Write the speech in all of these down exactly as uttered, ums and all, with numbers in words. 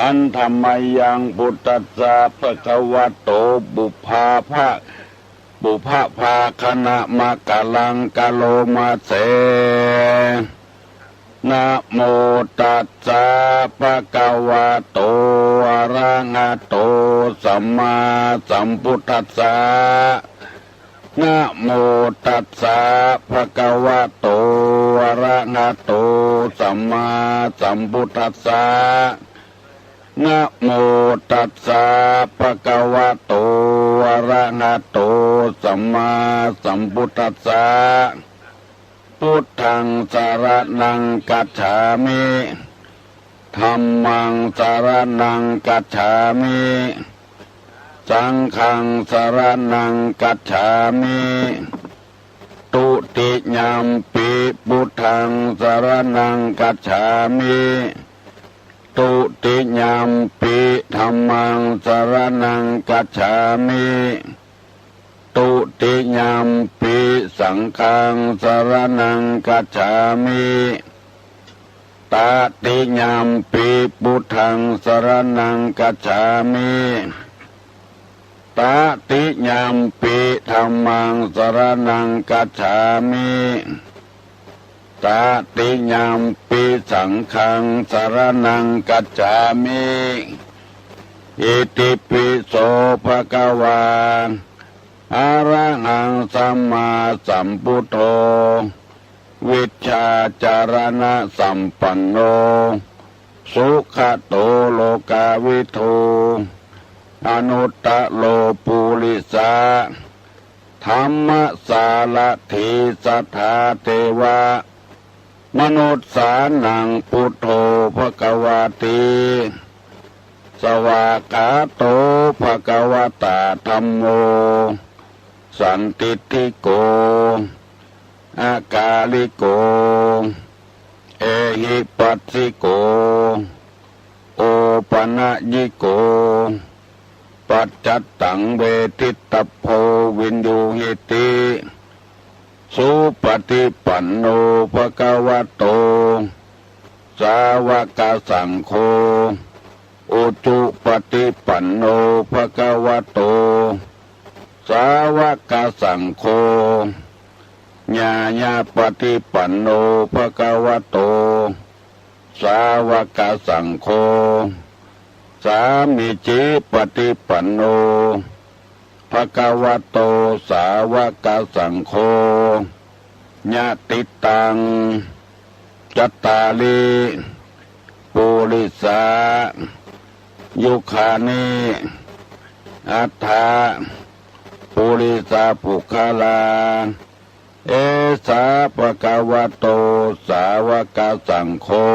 Handa mayaṃ buddhassa bhagavato pubbabha- pubbabhāganamakāraṃ karoma se. Namo tassa bhagavato arahato sammāsambuddhassa. Namo tassa bhagavato arahato sammāsambuddhassa. Namo tassa bhagavato arahato sammāsambuddhassa. Buddhaṃ saraṇaṃ gacchāmi. Dhammaṃ saraṇaṃ gacchāmi. Saṅghaṃ saraṇaṃ gacchāmi. Dutiyampi buddhaṃ saraṇaṃ gacchāmi. Dutiyampi dhammaṃ saraṇaṃ gacchāmi. Dutiyampi saṅghaṃ saraṇaṃ gacchāmi. Tatiyampi buddhaṃ saraṇaṃ gacchāmi. Tatiyampi dhammaṃ saraṇaṃ gacchāmi. Tatiyampi saṅghaṃ saraṇaṃ gacchāmi. Itipi so bhagavā arahaṃ sammāsambuddho vijjācaraṇasampanno sugato lokavidū anuttaro purisadammasārathi satthā devamanussānaṃ buddho bhagavāti. Svākkhāto bhagavatā dhammo sandiṭṭhiko akāliko ehipassiko opanayiko paccattaṃ veditabbo viññūhīti. Supaṭipanno bhagavato sāvakasaṅgho, ujupaṭipanno bhagavato sāvakasaṅgho, ñāyapaṭipanno bhagavato sāvakasaṅgho, sāmīcipaṭipanno bhagavato sāvakasaṅgho, yadidaṃ cattāri purisayugāni aṭṭha purisapuggalā, esa bhagavato sāvakasaṅgho,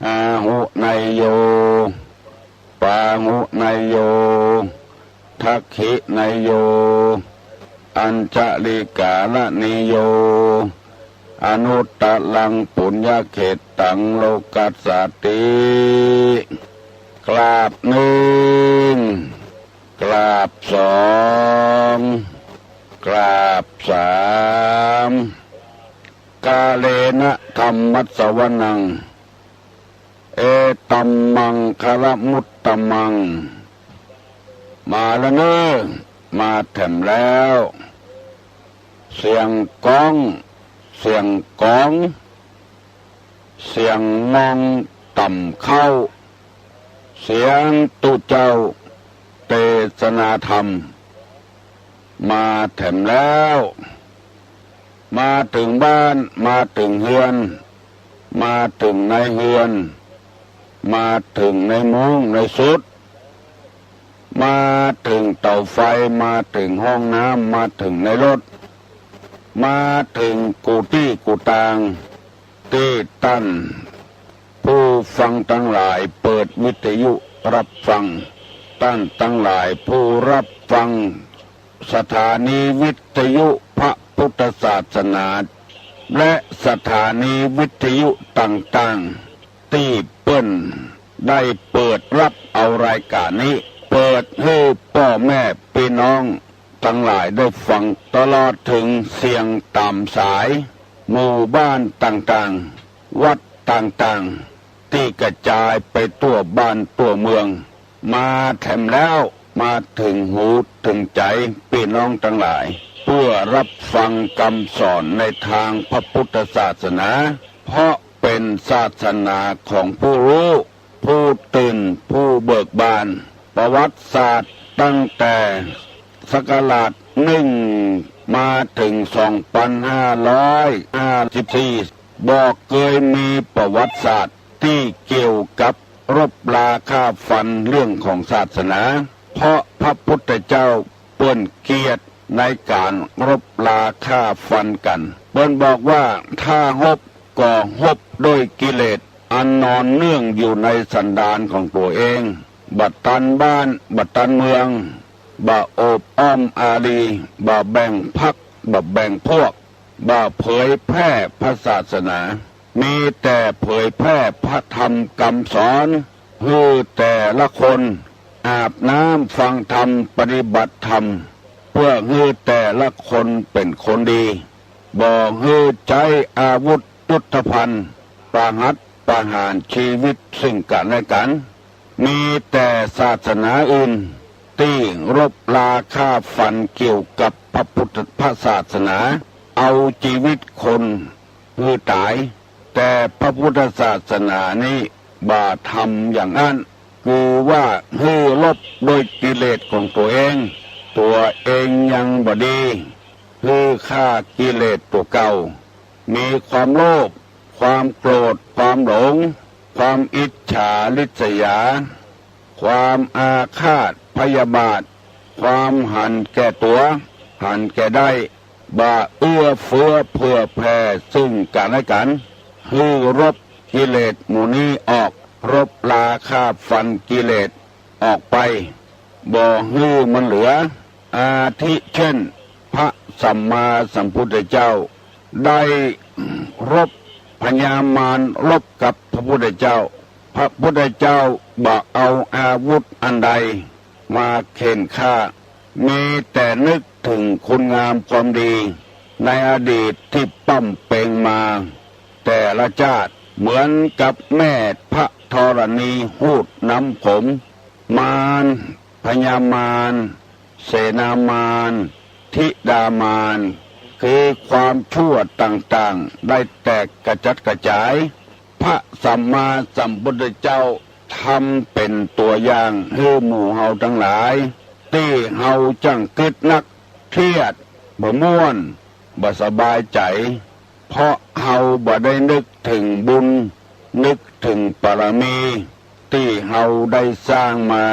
āhuneyyo pāhuneyyo dakkhiṇeyyo añjalikaraṇīyo anuttaraṃ puññakkhettaṃ lokassāti. กราบหนึ่ง กราบสอง กราบสาม กาเลนะธัมมัสสวนัง เอตัมมังคลมุตตมัง มาแล้วเนอ มาแถมแล้ว เสียงก้อง เสียงก๋อง เสียงงองต่ำเข้า เสียงตุ๊เจ้าเตสนาธรรม มาแถมแล้ว มาเถิงบ้าน มาเถิงเฮือน มาเถิงในเฮือน มาเถิงในมุ้งในสุด มาเถิงเต๋าไฟ มาเถิงห้องน้ำ มาเถิงในรถ มาเถิงกู้ตี้กู้ตาง ตี้ต้านผู้ฟังตังหลายเปิดวิทยุฮับฟัง ต้านตังหลายผู้ฮับฟังสถานีวิทยุพระพุทธศาสนา และสถานีวิทยุต่างๆ ตี้เปิ้นได้เปิดฮับเอารายก๋านนี้ เปิดหื้อป้อแม่ปี้น้องตังหลายได้ฟัง ตลอดเถิงเสียงต๋ามสาย หมู่บ้านต่างๆ วัดต่างๆ ตี้กระจายไปทั่วบ้านทั่วเมือง มาแถมแล้ว มาเถิงหูเถิงใจ๋ปี้น้องตังหลาย เปื้อฮับฟังกำสอนในตางพระปุทธศาสนา เพราะเป๋นศาสนาของผู้ฮู้ ผู้ตื่น ผู้เบิกบาน ประวัติศาสตร์ตั้งแต่ศักราชนึ่งมาเถิงสองปันห้าร้อยห้าสิบสี่ บ่เกยมีประวัติศาสตร์ตี้เกี่ยวกับรบราฆ่าฟันเรื่องของศาสนา เพราะพระปุทธเจ้าเปิ้นเกลียดในก๋านรบราฆ่าฟันกั๋น เปิ้นบอกว่าถ้าฮบก็ฮบด้วยกิเลสอันนอนเนื่องอยู่ในสันดานของตั๋วเอง บ่ตันบ้าน บ่ตันเมือง บ่โอบอ้อมอารี บ่แบ่งพรรค บ่แบ่งพวก บ่เผยแพร่พระศาสนา มีแต่เผยแพร่พระธรรมกำสอน หื้อแต่ละคนอาบน้ำฟังธรรมปฏิบัติธรรม เปื้อหื้อแต่ละคนเป๋นคนดี บ่หื้อใจ๊อาวุธยุทโธภัณฑ์ประหัตประหารจีวิตซึ่งกั๋นและกั๋น มีแต่ศาสนาอื่นตี้รบราฆ่าฟันเกี่ยวกับพระปุทธ พระศาสนา เอาจีวิตคนหื้อต๋าย แต่พระปุทธศาสนานี้บ่ทำอย่างอั้น คือว่าหื้อรบด้วยกิเลสของตั๋วเอง ตั๋วเองยังบ่ดี หื้อฆ่ากิเลสตั๋วเก่า มีความโลภ ความโกรธ ความหลง ความอิจฉาริษยา ความอาฆาตพยาบาท ความหันแก่ตั๋ว หันแก่ได้ บ่เอื้อเฟื้อเผื่อแผ่ซึ่งกั๋นและกั๋น หื้อรบกิเลสหมู่นี้ออก รบราฆ่าฟันกิเลสออกไป บ่หื้อมันเหลือ อาทิเช่น พระสัมมาสัมพุทธเจ้า ได้รบพญามารรบกับพระพุทธเจ้า พระพุทธเจ้าบ่เอาอาวุธอันใดมาเข่นฆ่า มีแต่นึกเถิงคุณงามความดีในอดีตตี้ปล้ำเป๋งมาแต่ละจาติ เหมือนกับแม่พระธรณีฮูดน้ำขม มาร พญามาร เสนามาร ธิดามาร คือความชั่วต่างๆ ได้แตกกระจัดกระจาย พระสัมมาสัมพุทธเจ้าทำเป๋นตั๋วอย่างหื้อหมู่เฮาตังหลาย ตี้เฮาจั้งกึ๊ดนัก เครียด บ่ม่วน บ่สบายใจ๋ เพราะเฮาบ่ได้นึกเถิงบุญ นึกเถิงบารมีตี้เฮาได้สร้างมา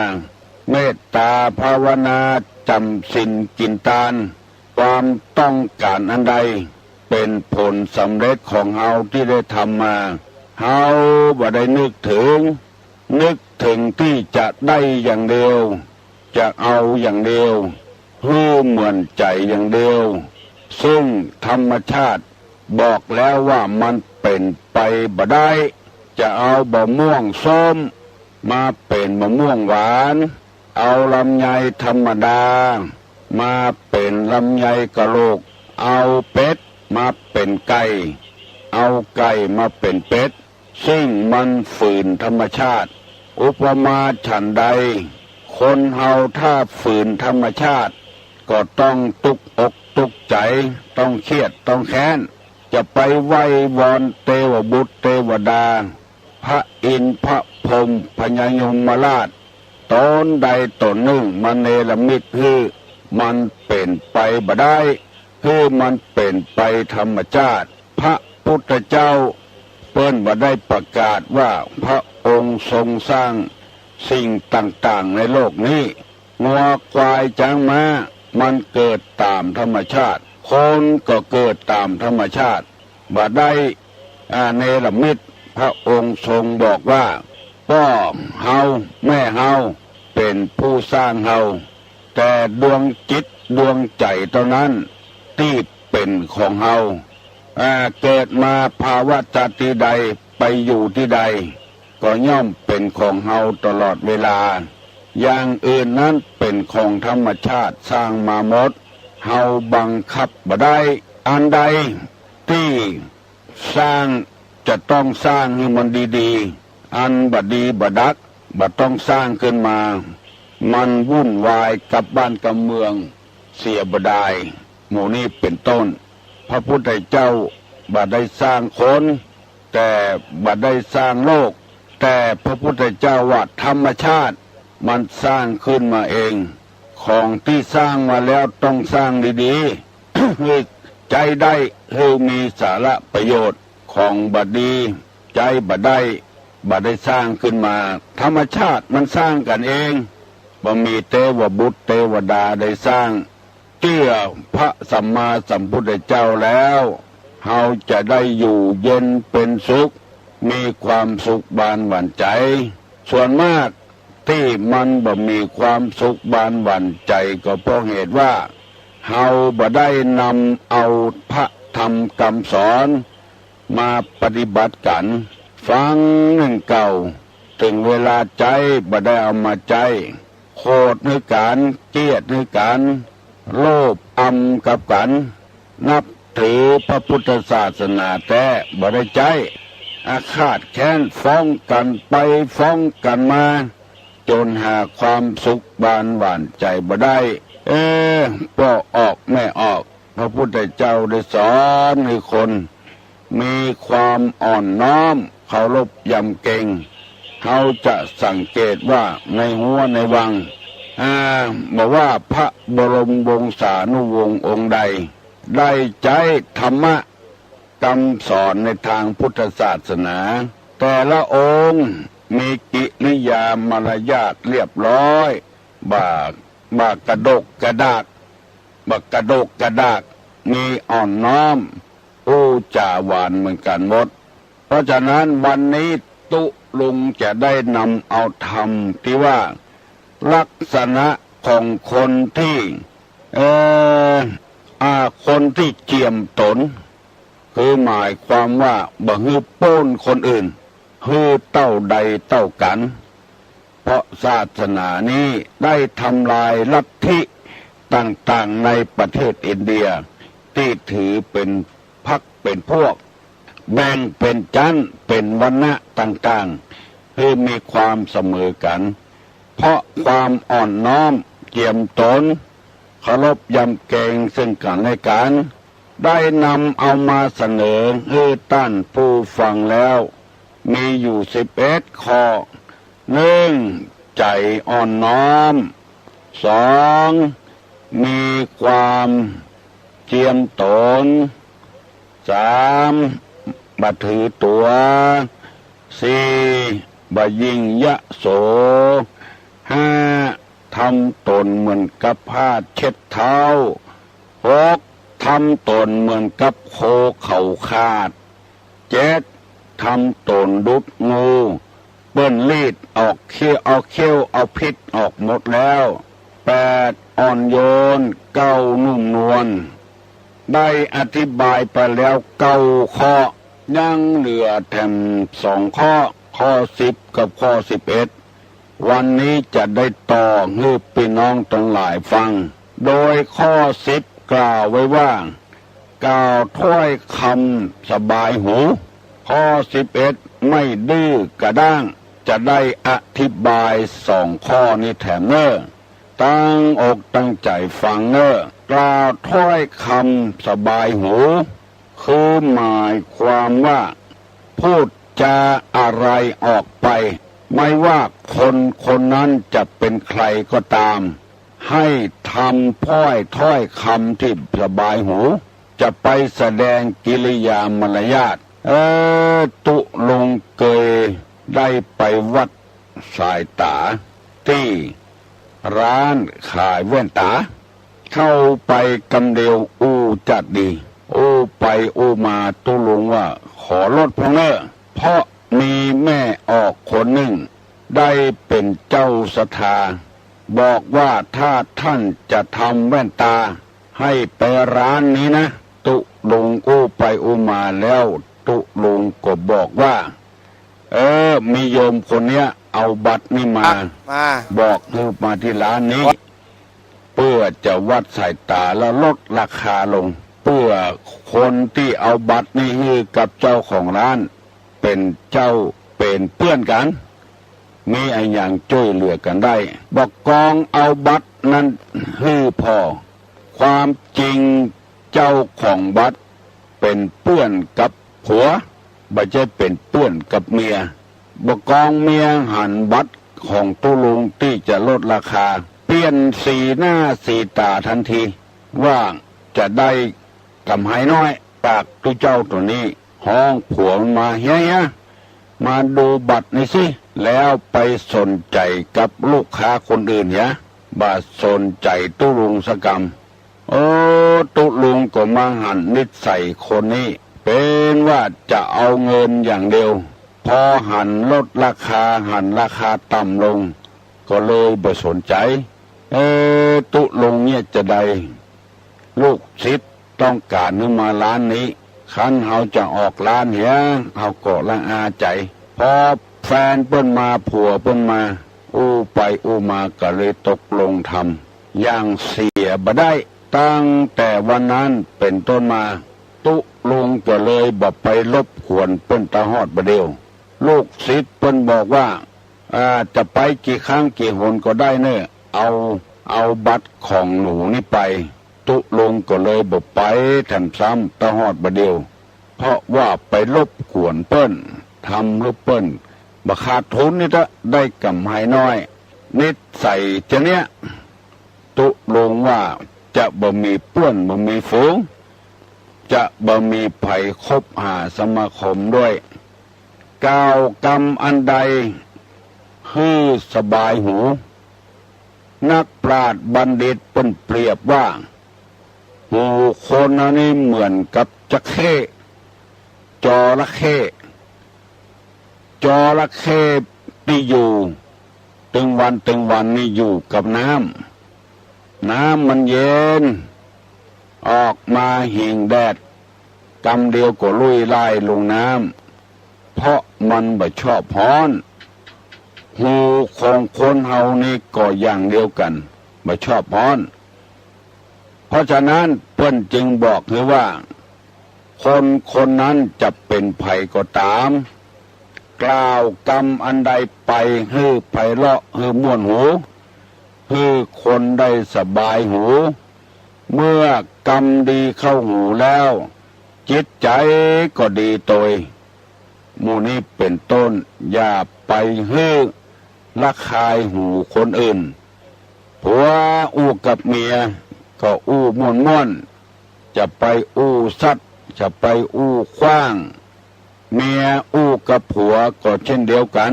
เมตตาภาวนา จ๋ำศีลกิ๋นตาน ความต้องก๋านอันใดเป๋นผลสำเร็จของเฮาตี้ได้ทำมา เฮาบ่ได้นึกเถิง นึกเถิงตี้จะได้อย่างเดียว จะเอาอย่างเดียว หื้อเหมือนใจ๋อย่างเดียว ซึ่งธรรมชาติบอกแล้วว่ามันเป๋นไปบ่ได้ จะเอาบ่าม่วงส้มมาเป๋นบ่าม่วงหวาน เอาลำไยธรรมดามาเป๋นลำไยกะโหลก เอาเป็ดมาเป๋นไก่ เอาไก่มาเป๋นเป็ด ซึ่งมันฝืนธรรมชาติ อุปมาฉันใด คนเฮาถ้าฝืนธรรมชาติ ก็ต้องตุ๊กอกตุ๊กใจ๋ ต้องเครียด ต้องแค้น จะไปไหว้วอนเตวบุตรเตวดา พระอินทร์ พระพรหม พญายมราช ต๋นใดต๋นนึ่งมาเนรมิตหื้อมันเป๋นไปบ่ได้ หื้อมันเป๋นไปธรรมชาติ พระพุทธเจ้าเปิ้นบ่ได้ประกาศว่าพระองค์ทรงสร้างสิ่งต่างๆ ในโลกนี้ งัวควายจ๊างม้ามันเกิดต๋ามธรรมชาติ คนก็เกิดต๋ามธรรมชาติ บ่ได้ อ่า เนรมิต พระองค์ทรงบอกว่า ป้อเฮา แม่เฮา เป๋นผู้สร้างเฮา แต่ดวงจิตดวงใจ๋เต้านั้นตี้เป๋นของเฮา อ่า เกิดมาภาวะชาติใด ไปอยู่ตี้ใด ก็ย่อมเป๋นของเฮาตลอดเวลา อย่างอื่นนั้นเป๋นของธรรมชาติสร้างมาหมด เฮาบังคับบ่ได้ อันใดตี้สร้างจะต้องสร้างหื้อมันดี อันบ่ดีบ่ดัก บ่ต้องสร้างขึ้นมา มันวุ่นวายกับบ้านกับเมืองเสียบ่ดาย หมู่นี้เป๋นต้น พระพุทธเจ้าบ่ได้สร้างคน แต่บ่ได้สร้างโลก แต่พระพุทธเจ้าว่าธรรมชาติมันสร้างขึ้นมาเอง ของตี้สร้างมาแล้วต้องสร้างดีๆ หื้อใจ๊ได้ หื้อมีสาระประโยชน์ ของบ่ดีใจ๊บ่ได้ บ่ได้สร้างขึ้นมา ธรรมชาติมันสร้างกั๋นเอง บ่มีเตวบุตรเตวดาได้สร้าง เจื้อพระสัมมาสัมพุทธเจ้าแล้ว เฮาจะได้อยู่เย็นเป๋นสุข มีความสุขบานหวั่นใจ๋ ส่วนมากตี้มันบ่มีความสุขบานหวั่นใจ๋ก็เพราะเหตุว่า เฮาบ่ได้นำเอาพระธรรมกำสอนมาปฏิบัติกั๋น ฟังนึ่งเก่า เถิงเวลาใจ๊บ่ได้เอามาใจ๊ โขดหื้อกั๋น เกลียดหื้อกั๋น โลภอำกับกั๋น นับถือพระพุทธศาสนาแต๊บ่ได้ใจ๊ อาฆาตแค้นฟ้องกั๋นไปฟ้องกั๋นมา จ๋นหาความสุขบานหวั่นใจ๋บ่ได้ เออ ป้อออกแม่ออก พระพุทธเจ้าได้สอนหื้อคน มีความอ่อนน้อม เคารพยำเกรง เฮาจะสังเกตว่าในฮั้วในวัง อ่า บ่ว่าพระบรมวงศานุวงศ์องค์ใด ได้ใจ๊ธรรมะกำสอนในตางพุทธศาสนา แต่ละองค์มีกิริยามารยาทเรียบร้อย บ่า บ่ากระดกกระดาก บ่ากระดกกระดาก มีอ่อนน้อม อู้จ๋าหวานเหมือนกั๋นหมด เพราะฉะนั้นวันนี้ตุ๊ลุงจะได้นำเอาธรรมตี้ว่า ลักษณะของคนตี้ เอ่อ อ่า คนตี้เจียมต๋น คือหมายความว่าบ่หื้อโป๊นคนอื่น หื้อเต้าใดเต้ากั๋น เพราะศาสนานี้ได้ทำลายลัทธิต่างๆ ในประเทศอินเดีย ตี้ถือเป๋นพรรคเป๋นพวก แบ่งเป๋นจั๊นเป๋นวรรณะต่างๆ หื้อมีความเสมอกั๋น เพราะความอ่อนน้อมเจียมต๋น เคารพยำเกรงซึ่งกั๋นและกั๋น ได้นำเอามาเสนอหื้อต้านผู้ฟังแล้ว มีอยู่สิบเอ็ดข้อ นึ่ง ใจ๋อ่อนน้อม สอง มีความเจียมต๋น สาม บ่ถือตั๋ว สี่ บ่ยิ่งยโส ห้า ทำต๋นเหมือนกับผ้าเช็ดเท้า หก ทำต๋นเหมือนกับโคเขาขาด เจ็ด ทำต๋นดุจงู เปิ้นลีดออกเขี้ยว เอาเขี้ยวเอาพิษออกหมดแล้ว แปด อ่อนโยน เก้า นุ่มนวล ได้อธิบายไปแล้วเก้าข้อ ยังเหลือแถมสองข้อ ข้อสิบกับข้อสิบเอ็ด วันนี้จะได้ต่อหื้อปี้น้องตังหลายฟัง โดยข้อสิบกล่าวไว้ว่า กล่าวถ้อยคำสบายหู ข้อสิบเอ็ด ไม่ดื้อกระด้าง จะได้อธิบายสองข้อนี้แถมเน่อ ตั้งอกตั้งใจ๋ฟังเน่อ กล่าวถ้อยคำสบายหู คือหมายความว่า พูดจาอะไรออกไป ไม่ว่าคนคนนั้นจะเป็นใครก็ตาม หื้อทำถ้อย ถ้อยคำตี้สบายหู จะไปแสดงกิริยามารยาท เออ ตุ๊ลุงเกยได้ไปวัดสายต๋า ตี้ร้านขายแว่นต๋า เข้าไปกำเดียวอู้จัดดี อู้ไปอู้มาตุ๊ลุงว่า ขอลดพ่องเน่อ เพราะมีแม่ออกคนนึ่ง ได้เป๋นเจ้าศรัทธา บอกว่าถ้าต้านจะทำแว่นต๋า หื้อไปร้านนี้นะ ตุ๊ลุงอู้ไปอู้มาแล้ว ตุ๊ลุงก็บอกว่า เออ มีโยมคนเนี้ยเอาบัตรนี้มา อ่ะ มา บอกหื้อมาตี้ร้านนี้ เปื้อจะวัดสายต๋าแล้วลดราคาลง เปื้อคนตี้เอาบัตรนี้หื้อกับเจ้าของร้าน เป๋นเจ้า เป๋นเปื้อนกั๋น มีอะหยังจ้วยเหลือกั๋นได้ บ่ากองเอาบัตรนั้นหื้อผ่อ ความจริงเจ้าของบัตรเป๋นเปื้อนกับผัว บ่ใจ้เป๋นเปื้อนกับเมีย บ่ากองเมียหันบัตรของตุ๊ลุงตี้จะลดราคา เปลี่ยนสีหน้าสีต๋าตันที ว่าจะได้ก๋ำไรน้อยจากตุ๊เจ้าตั๋วนี้ ฮ้องผัวมันมา เฮีย เฮีย มาดูบัตรนี่สิ แล้วไปสนใจ๋กับลูกค้าคนอื่นเหีย บ่สนใจ๋ตุ๊ลุงสักกำ โอ้ ตุ๊ลุงก็มาหันนิสัยคนนี้ เป๋นว่าจะเอาเงินอย่างเดียว พอหันลดราคา หันราคาต่ำลง ก็เลยบ่สนใจ๋ เอ๊ะ ตุ๊ลุงเนี่ยจะใด ลูกศิษย์ต้องก๋านหื้อมาร้านนี้ คันเฮาจะออกร้านเหีย เฮาก็ละอาใจ๋ พอแฟนเปิ้นมา ผัวเปิ้นมา อู้ไปอู้มาก็เลยตกลงทำ อย่างเสียบ่ได้ ตั้งแต่วันนั้นเป๋นต้นมา ตุ๊ลุงก็เลยบ่ไปรบกวนเปิ้นตะฮอดบ่าเดี่ยว ลูกศิษย์เปิ้นบอกว่า อ่า จะไปกี่ครั้งกี่หนก็ได้เน่อ เอา เอาบัตรของหนูนี่ไป ตุ๊ลุงก็เลยบ่ไปแถมซ้ำตะฮอดบ่าเดี่ยว เพราะว่าไปรบกวนเปิ้น ทำหื้อเปิ้นบ่ขาดทุนนี่เต๊อะ ได้ก๋ำไรน้อย นิสัยจะเนี้ย ตุ๊ลุงว่าจะบ่มีเปื้อนบ่มีฝูง จะบ่มีใผคบหาสมาคมด้วย กล่าวกำอันใดหื้อสบายหู นักปราชญ์บัณฑิตเปิ้นเปรียบว่า หูคนเฮานี้เหมือนกับจะเข้ จระเข้ จระเข้ตี้อยู่ตึงวันตึงวันนี่อยู่กับน้ำ น้ำมันเย็น ออกมาหิ่งแดด กำเดียวก็ลุ่ยล่ายลงน้ำ เพราะมันบ่ชอบฮ้อน หูของคนเฮานี่ก็อย่างเดียวกั๋น บ่ชอบฮ้อน เพราะฉะนั้นเปิ้นจึงบอกหื้อว่า คนคนนั้นจะเป๋นใผก็ต๋าม กล่าวกำอันใดไปหื้อไพเราะ หื้อม่วนหู หื้อคนได้สบายหู เมื่อกำดีเข้าหูแล้ว จิตใจ๋ก็ดีโตย หมู่นี้เป๋นต้น อย่าไปหื้อระคายหูคนอื่น ผัวอู้กับเมียก็อู้ม่วนๆ จะไปอู้สัตย์ จะไปอู้ขว้าง เมียอู้กับผัวก็เช่นเดียวกั๋น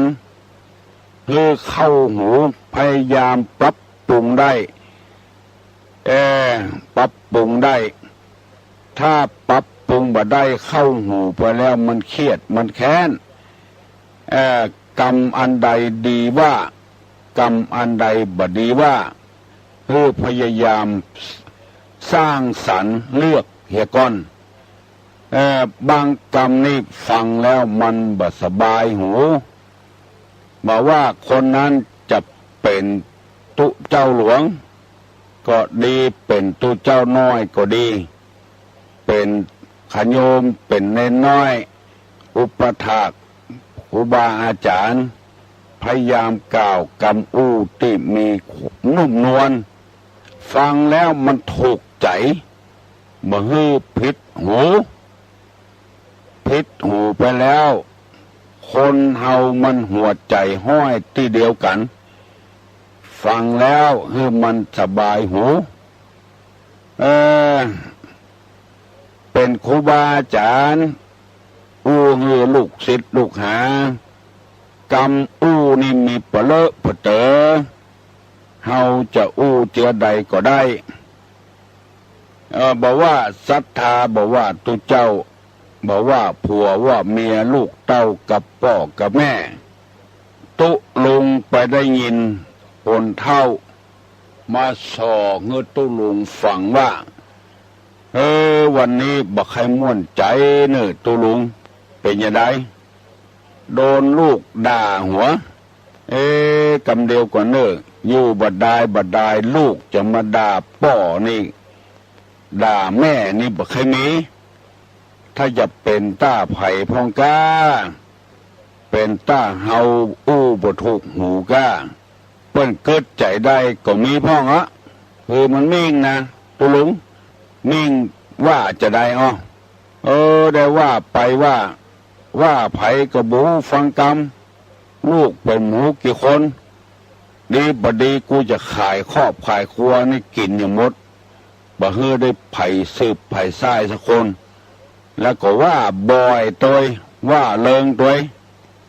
หื้อเข้าหู พยายามปรับปรุงได้ เอ่อ ปรับปรุงได้ ถ้าปรับปรุงบ่ได้ เข้าหูไปแล้วมันเครียด มันแค้น เอ่อ กำอันใดดีว่า กำอันใดบ่ดีว่า หื้อพยายามสร้างสรรค์เลือกเหียก่อน เอ่อ บางกำนี่ฟังแล้วมันบ่สบายหู บ่ว่าคนนั้นจะเป๋นตุ๊เจ้าหลวงก็ดี เป๋นตุ๊เจ้าน้อยก็ดี เป๋นขะโยม เป๋นเณรน้อย อุปัฏฐากครูบาอาจ๋ารย์ พยายามกล่าวกำอู้ตี้มีนุ่มนวล ฟังแล้วมันถูกใจ๋ บ่หื้อผิดหู ผิดหูไปแล้ว คนเฮามันหัวใจ๋ห้อยตี้เดียวกั๋น ฟังแล้วหื้อมันสบายหู เออ เป๋นครูบาอาจ๋ารย์ อู้หื้อลูกศิษย์ลูกหา กำอู้นี่มีปะเลอะปะเต๋อ เฮาจะอู้เจื้อใดก็ได้ เอ่อ บ่ว่าศรัทธา บ่ว่าตุ๊เจ้า บ่ว่าผัวว่าเมีย ลูกเต้ากับป้อกับแม่ ตุ๊ลุงไปได้ยินคนเฒ่ามาส่อหื้อตุ๊ลุงฟังว่า เออ วันนี้บ่ใค่ม่วนใจ๋เน่อตุ๊ลุง เป๋นจะใด โดนลูกด่าหัว เอ๊ะ กำเดียวก่อนเน่อ อยู่บ่ดายบ่ดาย ลูกจะมาด่าป้อนี่ ด่าแม่นี่บ่ใค่มี ถ้าจะเป๋นต้าใผพ่องก้า เป ป๋นตาเฮาอู้บ่ถูกหูก้า เปิ้นกึ๊ดใจ๋ได้ก็มีพ่องอะ คือมันมิ่งนะ ตุ๊ลุง มิ่งว่าจะใดอ้อ เออ ได้ว่าไปว่า ว่าใผก็บ่ฟังกำ ลูกเป๋นหมูกี่คน ดีบ่ดีกูจะขายครอบขายครัวนี่กิ๋นอย่างหมด บ่หื้อได้ใผสืบใผสายสักคน แล้วก็ว่าบ่อยตวย ว่าเริงตวย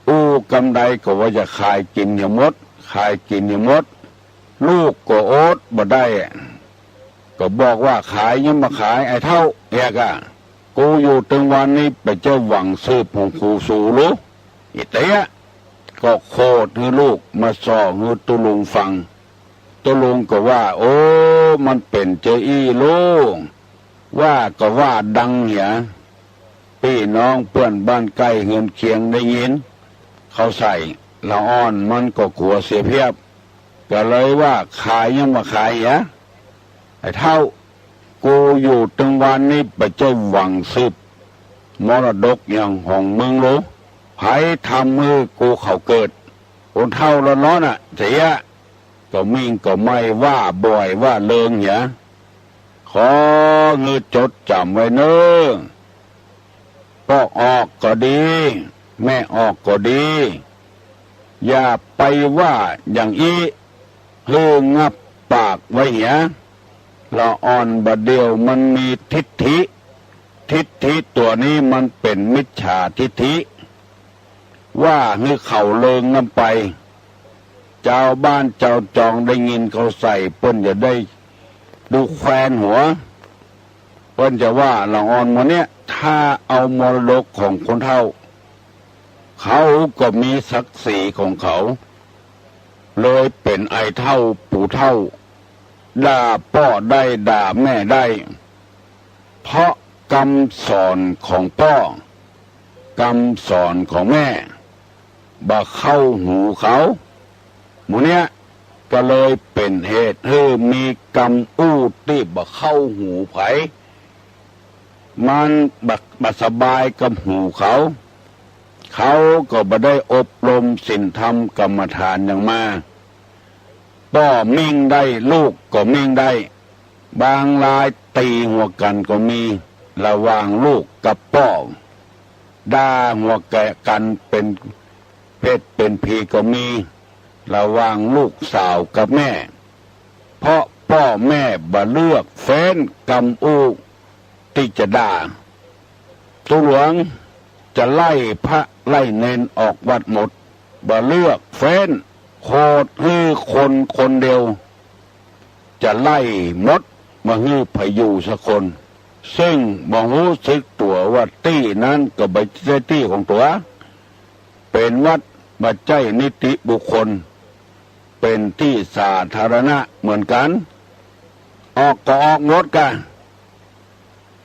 อู้กำใดก็ว่าจะขายกิ๋นอย่างหมด ขายกิ๋นอย่างหมด ลูกก็อดบ่ได้ ก็บอกว่าขายยังบ่ขาย ไอ้เฒ่าเอกอะ กูอยู่ตึงวันนี้บ่ใจ้หวังสืบของกูสูหรู อิเต๊ยะ ก็โขดหื้อลูกมาส่อหื้อตุ๊ลุงฟัง ตุ๊ลุงก็ว่า โอ้ มันเป๋นเจาอี้ลูก ว่าก็ว่าดังเหีย ปี้น้องเปื้อนบ้านใก้เฮือนเคียงได้ยิน เขาใส่ ละอ่อนมันก็กั๋วเสียเผียบ ก็เลยว่าขายยังบ่ขายเหีย ไอ้เฒ่า กูอยู่ตึงวันนี้บ่ใจ้หวังสืบมรดกอย่างของมึงหรู ใผทำหื้อกูเขาเกิด คนเฒ่าละน้อนอะ เสีย ก็มิ่งก็ไม่ว่าบ่อยว่าเริงเหีย ขอหื้อจดจ๋ำไว้เน่อ ป้อออกก็ดี แม่ออกก็ดี อย่าไปว่าอย่างอี้ หื้องับปากไว้เหีย ละอ่อนบ่าเดี่ยวมันมีทิฐิ ทิฐิตั๋วนี้มันเป๋นมิจฉาทิฐิ ว่าหื้อเขาเริงนำไป จาวบ้านจาวจองได้ยินเขาใส่ เปิ้นจะได้ดูแควนหัว เปิ้นจะว่าละอ่อนหมู่เนี้ย ถ้าเอามรดกของคนเฒ่า เขาก็มีศักดิ์ศรีของเขา เลยเป๋นไอ้เฒ่าปู่เฒ่า ด่าป้อได้ด่าแม่ได้ เพราะกำสอนของป้อ กำสอนของแม่ บ่เข้าหูเขา หมู่เนี้ยก็เลยเป๋นเหตุหื้อมีกำอู้ตี้บ่เข้าหูใผ มันบ่ บ่สบายกับหูเขา เขาก็บ่ได้อบรมศีลธรรมกรรมฐานหยังมา ป้อมิ่งได้ ลูกก็มิ่งได้ บางรายตี๋หัวกั๋นก็มี ระหว่างลูกกับป้อ ด่าหัวกั๋นเป๋นเปรตเป๋นผีก็มี ระหว่างลูกสาวกับแม่ เพราะป้อแม่บ่เลือกเฟ้นกำอู้ตี้จะด่า ตุ๊หลวงจะไล่พระไล่เณรออกวัดหมด บ่เลือกเฟ้น โขดหื้อคนคนเดียว จะไล่หมด บ่หื้อใผอยู่สักคน ซึ่งบ่ฮู้สึกตั๋วว่าตี้นั้นก็บ่ใจ้ตี้ของตั๋ว เป๋นวัด บ่ใจ้นิติบุคคล เป๋นตี้สาธารณะเหมือนกั๋น ออกก็ออกหมดก้า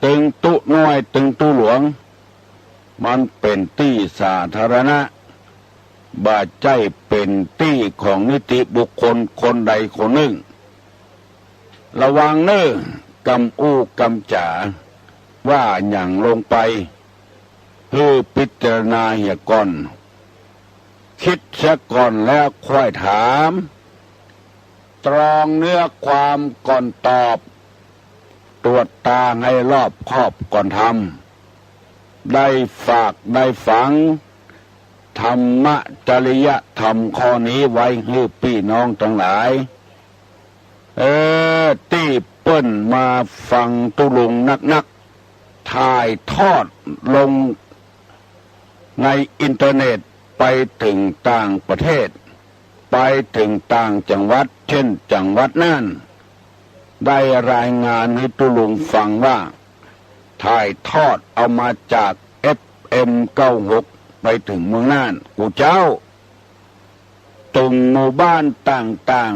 ตึงตุ๊น้อยตึงตุ๊หลวง มันเป๋นตี้สาธารณะ บ่ใจ้เป๋นตี้ของนิติบุคคลคนใดคนนึ่ง ระวังเน่อ กำอู้กำจ๋า ว่าหยังลงไป หื้อพิจารณาเหียก่อน กึ๊ดเสียก่อนแล้วค่อยถาม ตรองเนื้อความก่อนตอบ ตรวจตราหื้อรอบคอบก่อนทำ ได้ฝากได้ฝัง ธรรมจริยธรรมข้อนี้ไว้หื้อปี้น้องตังหลาย เออ ตี้เปิ้นมาฟังตุ๊ลุงนักๆ ถ่ายทอดลงในอินเทอร์เน็ตไปเถิงต่างประเทศ ไปเถิงต่างจังหวัด เช่นจังหวัดน่าน ได้รายงานหื้อตุ๊ลุงฟังว่า ถ่ายทอดเอามาจาก เอฟเอ็ม เก้าหก ไปเถิงเมืองน่าน กูเจ้า เถิงหมู่บ้านต่าง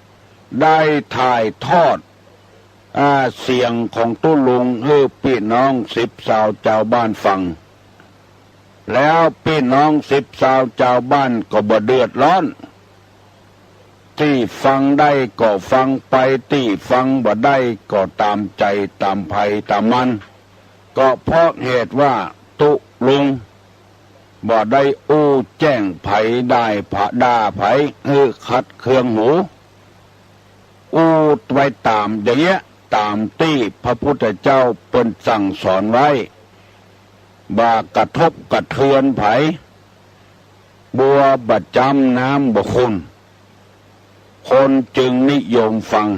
ๆ ได้ถ่ายทอด อ่า เสียงของตุ๊ลุงหื้อปี้น้องสิบซาวจาวบ้านฟัง แล้วปี้น้องสิบซาวจาวบ้านก็บ่เดือดร้อน ตี้ฟังได้ก็ฟังไป ตี้ฟังบ่ได้ก็ต๋ามใจ๋ต๋ามใผต๋ามมัน ก็เพราะเหตุว่าตุ๊ลุง บ่ได้อู้แจ้งใผ ด่าผะ ด่าใผหื้อขัดเคืองหู อู้ไปต๋ามอย่างเงี้ย ต๋ามตี้พระพุทธเจ้าเปิ้นสั่งสอนไว้ บ่ากระทบกระเทือนใผ บัวบ่จ้ำน้ำบ่ขุ่น คนจึงนิยมฟัง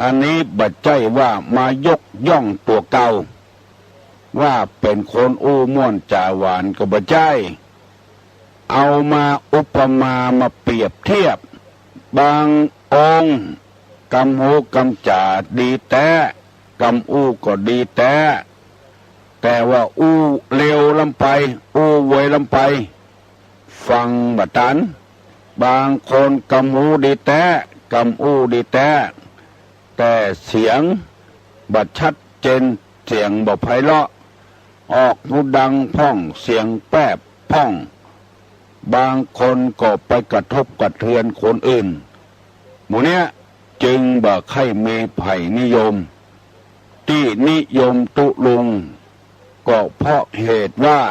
อันนี้บ่ใจ้ว่ามายกย่องตั๋วเก่า ว่าเป๋นคนอู้ม่วนจ๋าหวานก็บ่ใจ้ เอามาอุปมามาเปรียบเทียบ บางองค์กำฮูกำจ๋าดีแต๊ กำอู้ก็ดีแต๊ แต่ว่าอู้เลวล้ำไป อู้เวยล้ำไป ฟังบ่ตัน บางคนกำฮูดีแต๊ กำอู้ดีแต๊ แต่เสียงบ่ชัดเจน เสียงบ่ไพเราะ ออกฮูดังพ่อง เสียงแปบพ่อง บางคนก็ไปกระทบกระเทือนคนอื่น หมู่เนี้ยจึงบ่ใค่มีใผนิยม ตี้นิยมตุ๊ลุง ก็เพราะเหตุว่า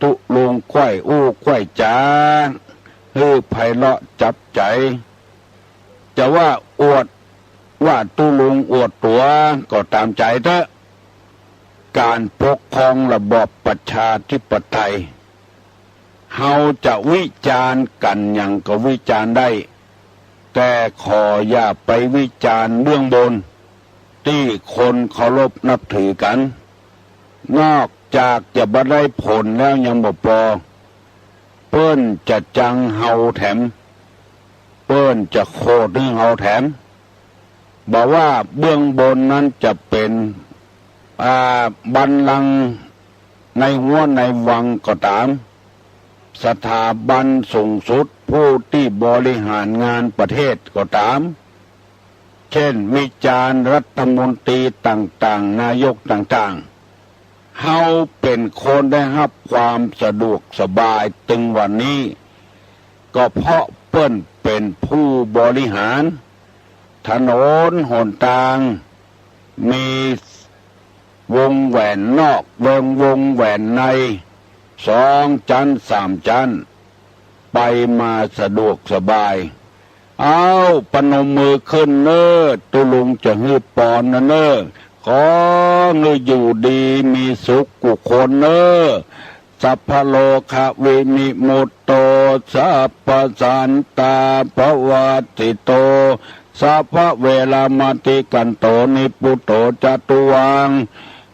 ตุ๊ลุงใค่อู้ใค่จ๋าหื้อไพเราะจับใจ๋ จะว่าอวด ว่าตุ๊ลุงอวดตั๋วก็ต๋ามใจ๋เต๊อะ ก๋านปกครองระบอบประชาธิปไตย เฮาจะวิจารณ์กั๋นหยังก็วิจารณ์ได้ แต่ขออย่าไปวิจารณ์เบื้องบน ตี้คนเคารพนับถือกั๋น นอกจากจะบ่ได้ผลแล้วยังบ่ปอ เปิ้นจะจังเฮาแถม เปิ้นจะโขดหื้อเฮาแถม บ่ว่าเบื้องบนนั้นจะเป๋น อ่า บัลลังก์ในฮั้วในวังก็ต๋าม สถาบันสูงสุดผู้ตี้บริหารงานประเทศก็ต๋าม เช่น วิจารณ์รัฐมนตรีต่างๆ นายกต่างๆ เฮาเป๋นคนได้ฮับความสะดวกสบายตึงวันนี้ ก็เพราะเปิ้นเป๋นผู้บริหาร ถนนหนตาง มีวงแหวนนอก วง วงแหวนใน สองจั๊นสามจั๊น ไปมาสะดวกสบาย เอ้า ปนมมือขึ้นเน่อ ตุ๊ลุงจะหื้อปอนนะเน่อ ขอหื้ออยู่ดีมีสุขกู้คนเน่อ สัพพะโรควินิมุตโต สัพพะสันตาภวัตติโต สัพพะเวรมติกันโต นิพพุโตจตุวัง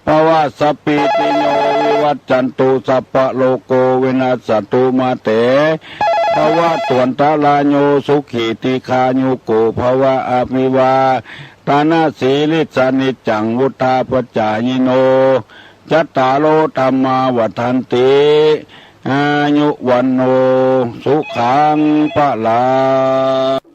ภวะ สัพพีติโยวิวัจจันตุ สัพพะโรโกวินัสสะตุ มาเต ภวัตวันตะราโย สุขีทีฆายุโก ภวะ อภิวาทะนะสีลิสสะ นิจจังวุฑฒาปะจายิโน จัตตาโรธัมมาวัฑฒันติ อายุวัณโณ สุขังพะลัง